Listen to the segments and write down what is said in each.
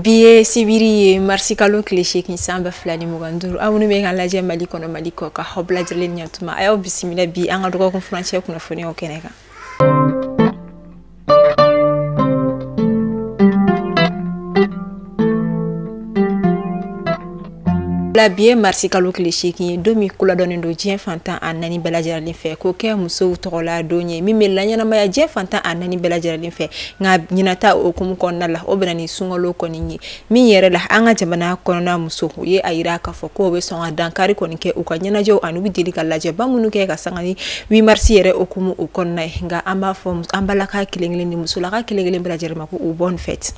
Bi ye sibiri ye, marisi kalo tile 8 san 2025. Aw minnu bɛ k'an lajɛ Mali kɔnɔ, Mali kɔ kan, aw bɛɛ lajɛlen ɲantuma. A y'aw bisimila bi an ka dɔgɔkun furancɛ kunnafoniyaw kɛnɛ kan. La bi ye marisi kalo tile 8 ye, don min koladɔnnen don diɲɛ fantan a naani bɛɛ lajɛlen fɛ k'o kɛ musow tɔgɔla don ye min bɛ laɲɛnamaya diɲɛ fantan a naani bɛɛ lajɛlen fɛ. Nka ɲinata o hukumu kɔnɔna la, o bɛna ni sunkalo kɔni ye min yɛrɛ la an ka jamana kɔnɔna muso u ye a yira k'a fɔ k'o bɛ sɔn ka dankari kɔni kɛ u ka ɲɛnajɛw ani u bɛ deli ka lajɛba minnu kɛ ka sanga ni 8 mars yɛrɛ hukumu o kɔnɔna ye. Nka an b'a fɔ an balaka kelen kelen ni musolaka kelen kelen bɛɛ lajɛlen ma ko u bonne fête.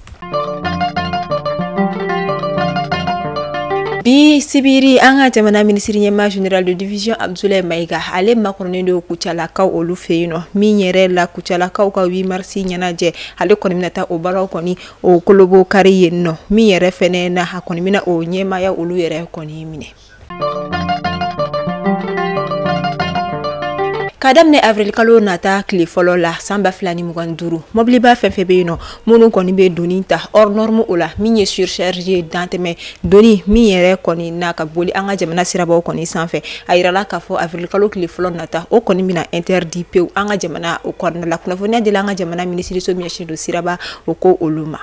Bi sibiri, an ka jamana minisiri ɲɛmaa général de division Abdoulaye Maïga, ale makɔnɔnen don Kucalakaw olu fɛ yen nɔ. Min yɛrɛ la Kucalakaw ka 8 mars ɲɛnajɛ, ale kɔni bɛna taa o baaraw kɔni o kolobo kari yen nɔ. Min yɛrɛ fɛnɛ na, a kɔni bɛna o ɲɛmaaya olu yɛrɛ kɔni minɛ. Ka daminɛ avril kalo nata tile fɔlɔ la san 2025, mɔbiliba fɛn fɛn bɛ yen nɔ minnu kɔni bɛ doni ta hors norme, o la min ye surcharge dantɛmɛ doni min yɛrɛ kɔni na ka boli an ka jamana sirabaw kɔni sanfɛ, a yirala k'a fɔ avril kalo tile fɔlɔ nata, o kɔni bɛna interdit pewu an ka jamana o kɔnɔna la. Kunnafoniya dila an ka jamana minisiriso min ɲɛsinnen don siraba o ko olu ma.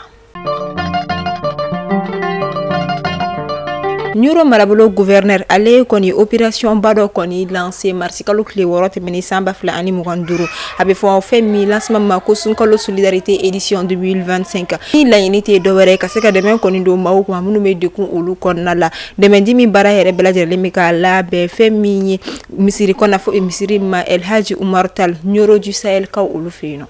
Nioro marabolo gouverneur, ale kɔni opération ba dɔ kɔni lancé marisi kalo tile 6 tɛmɛnen san 2025. A bɛ fɔ fɛn min lancement ma ko sunkalo solidarité édition 2025. Ni laɲini tɛ dɔwɛrɛ ka se ka dɛmɛ kɔni don maaw ma minnu bɛ degun olu kɔnɔna la. Dɛmɛdi min baara yɛrɛ bɛɛ lajɛlen bɛ ka labɛn fɛn min ye misiri kɔnɔ fɔ misiri ma El Hadji Oumar Tall, Nioro du Sahel kaw olu fɛ yen nɔ.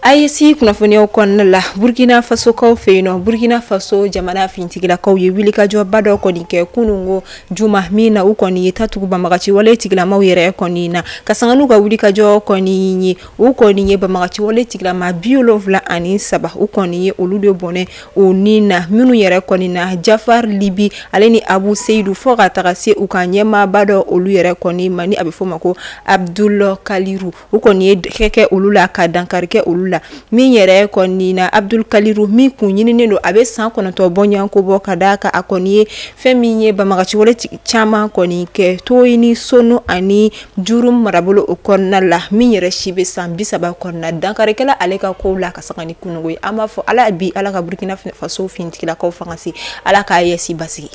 AES kunnafoniyaw kɔnɔna la, Burkina Faso kaw fɛ yen nɔ, Burkina Faso jamana fintigilakaw ye wulikajɔba dɔ kɔni kɛ kununko juma min na u kɔni ye tatugu banbagaci wale tigilamaw yɛrɛ kɔni na. Ka sanga n'u ka wulikajɔ kɔni ye, u kɔni ye banbagaci wale tigilama 73, u kɔni ye olu de bɔnɛ o ni na. Minnu yɛrɛ kɔni na, Jafar Libi ale ni Abu Seyidu, fo ka taga se u ka ɲɛmaaba dɔ olu yɛrɛ kɔni ma ni a bɛ fɔ o ma ko Abdul Kaliru, u kɔni ye kɛ olu la ka dankari kɛ olu la. Min yɛrɛ kɔni na, Abdul Kaliru min kun ɲininen don, a bɛ san 9 bɔɲɔgɔnko bɔ, ka d'a kan a kɔni ye fɛn min ye banbagaci wale caman kɔni kɛ Toyini Sonu ani Jurum marabolo o kɔnɔna la. Min yɛrɛ si bɛ san 30 kɔnɔna, dankarikɛla ale ka kow la ka sanga ni kununko ye. An b'a fɔ Ala bi Ala ka Burkina Faso fintigilakaw fanga se, Ala k'a AES basigi.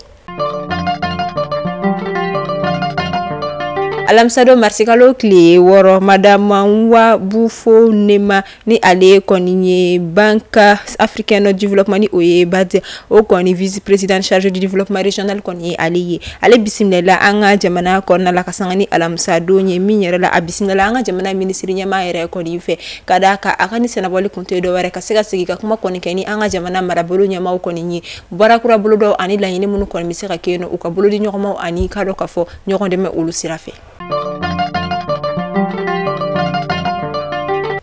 Alamisadon marisikalo tile 6, madame Nwabufo Nema ni ale kɔni ye Banque africaine de développement ni o ye BAD o kɔni vice président chargé du développement régional kɔni ye ale ye, ale bisimilala an ka jamana kɔnɔna la ka sanga ni alamisadon ye. Min yɛrɛ la, a bisimilala an ka jamana minisiri ɲɛmaa yɛrɛ kɔni fɛ, ka d'a kan a ka ni sɛnɛbɔli kun tɛ dɔwɛrɛ ka se ka sigi ka kuma kɔni kɛ ni an ka jamana marabolo ɲɛmaaw kɔni ye, baarakura bolodɔw ani laɲini minnu kɔni bɛ se ka kɛ yen nɔ, u ka bolodi ɲɔgɔnmaw ani k'a dɔn k'a fɔ ɲɔgɔn dɛmɛ olu sira fɛ.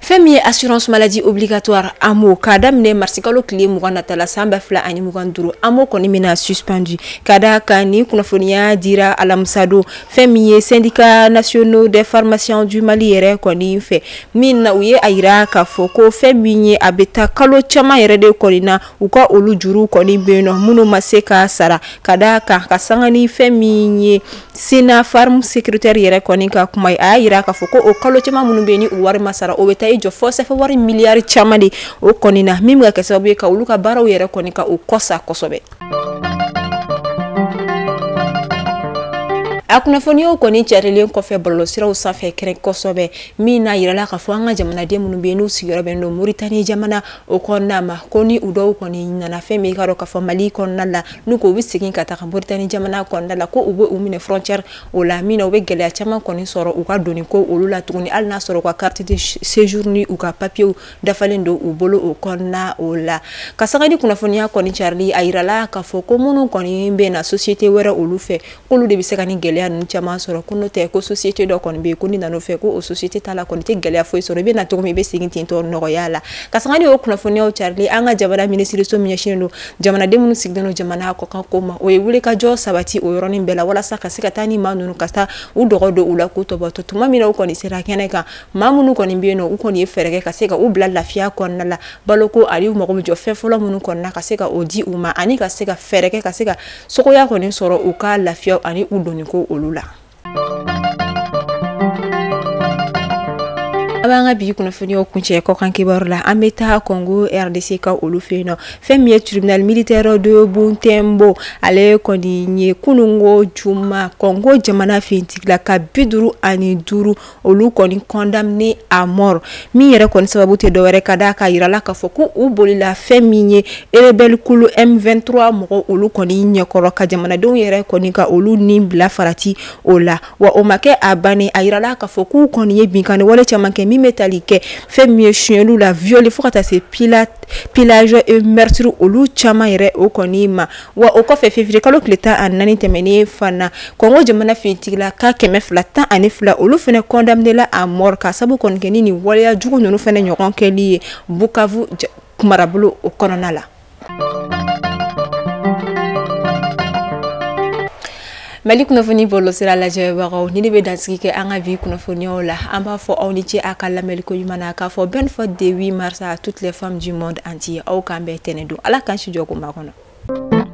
Fɛn min ye assurance maladie obligatoire AMO, k'a daminɛ marisikalo tile 20 nata la san 2025, AMO kɔni bɛna suspendu, ka d'a kan ni kunnafoniya dira alamisadon fɛn min ye syndicat nationaux des pharmaciens du Mali yɛrɛ kɔni fɛ. Min na u ye a yira k'a fɔ ko fɛn min ye a bɛ taa kalo caman yɛrɛ de kɔni na, u ka olu juru kɔni bɛ yen nɔ minnu ma se ka sara, ka d'a kan ka sanga ni fɛn min ye Sena Farm secrétaire yɛrɛ kɔni ka kuma ye, a y'a yira k'a fɔ ko o kalo caman minnu bɛ yen ni u wari ma sara, o bɛ taa i jɔ fɔ sɛfɛ wari miliyari caman de o kɔni na, min bɛ ka kɛ sababu ye ka olu ka baaraw yɛrɛ kɔni ka o kɔsa kosɛbɛ. A kunnafoniyaw kɔni carilen kɔfɛ bɔlɔlɔsiraw sanfɛ kɛrɛn kosɛbɛ, min n'a yirala k'a fɔ an ka jamanaden minnu bɛ yen n'u sigiyɔrɔ bɛnnen don Moritani jamana o kɔnɔna ma, ko ni u dɔw kɔni nana fɛn min k'a dɔn k'a fɔ Mali kɔnɔna la, n'u ko u bɛ segin ka taga Moritani jamana kɔnɔna la, ko u bɛ u minɛ frontière o la, min na u bɛ gɛlɛya caman kɔni sɔrɔ u ka doni ko olu la tuguni, hali n'a sɔrɔ u ka carte de séjour ni u ka papiers dafalen don u bolo o kɔnɔna o la. Ka sanga ni kunnafoniya kɔni carili, a yirala k'a fɔ ko minnu kɔni bɛ na société wɛrɛ olu fɛ, k'olu de bɛ se ka ni gɛlɛya gɛlɛya ninnu caman sɔrɔ, ko n'o tɛ ko société dɔ kɔni bɛ yen, ko ni nan'o fɛ ko o société t'a la kɔni tɛ gɛlɛya foyi sɔrɔ, i bɛ na cogo min i bɛ segin ten tɔ nɔgɔya la. Ka sanga ni o kunnafoniyaw carili, an ka jamana minisiriso min ɲɛsinnen don jamanaden minnu sigilen don jamana kɔkan ko ma, o ye wulikajɔ sabati o yɔrɔnin bɛɛ la walasa ka se ka taa ni maa ninnu ka taa u dɔgɔ don u la k'u tɔbɔtɔ. Tuma min na u kɔni sera kɛnɛ kan, maa minnu kɔni bɛ yen nɔ, u kɔni ye fɛɛrɛ kɛ ka se ka u bila lafiya kɔnɔna la, baloko ani u mago bɛ jɔ fɛn fɔlɔ minnu kɔnɔna ka se ka o di u ma, ani ka se ka fɛɛrɛ kɛ ka se ka sogoya kɔni sɔrɔ u ka lafiya ani u donniko olu la. A b'an ka bi kunnafoniyaw kuncɛ kɔkan kibaru la. An bɛ taa Congo RDC ka olu fɛ yen nɔ. Fɛn min ye tribunal militaire de Butembo, ale kɔni ye kununko juma Congo jamana finitigilaka 55 olu kɔni condamné à mort. Min yɛrɛ kɔni sababu tɛ dɔwɛrɛ ka d'a kan, yirala k'a fɔ ko u bolila fɛn min ye rebelle kulu M23 mɔgɔ olu kɔni ɲɛkɔrɔ ka jamanadenw yɛrɛ kɔni ka olu ni bila farati o la. Wa o ma kɛ a bannen, a yirala k'a fɔ k'u kɔni ye binkanni wale caman kɛ min bɛ tali kɛ fɛn min ye sonyɛliw la, viol fo ka taa se pillage et meurtre olu caman yɛrɛ o kɔni ma. Wa o kɔfɛ février kalo tile 14 tɛmɛnen fana, Congo jamana finitigilaka 212 olu fana condamné la à mort ka sababu kɔni kɛ ni nin waleya jugu ninnu fana ɲɔgɔn kɛli ye Bukavu marabolo o kɔnɔna la. Mali kunnafoni bɔlɔlɔsira lajɛbagaw, ni ne bɛ dansigi kɛ an ka bi kunnafoniyaw la. An b'a fɔ aw ni ce a ka lamɛnliko ɲuman na, k'a fɔ bonne fête de 8 mars à toutes les femmes du monde entier. Aw k'an bɛn tɛnɛ don, Ala k'an si jɔ ko makɔnɔ.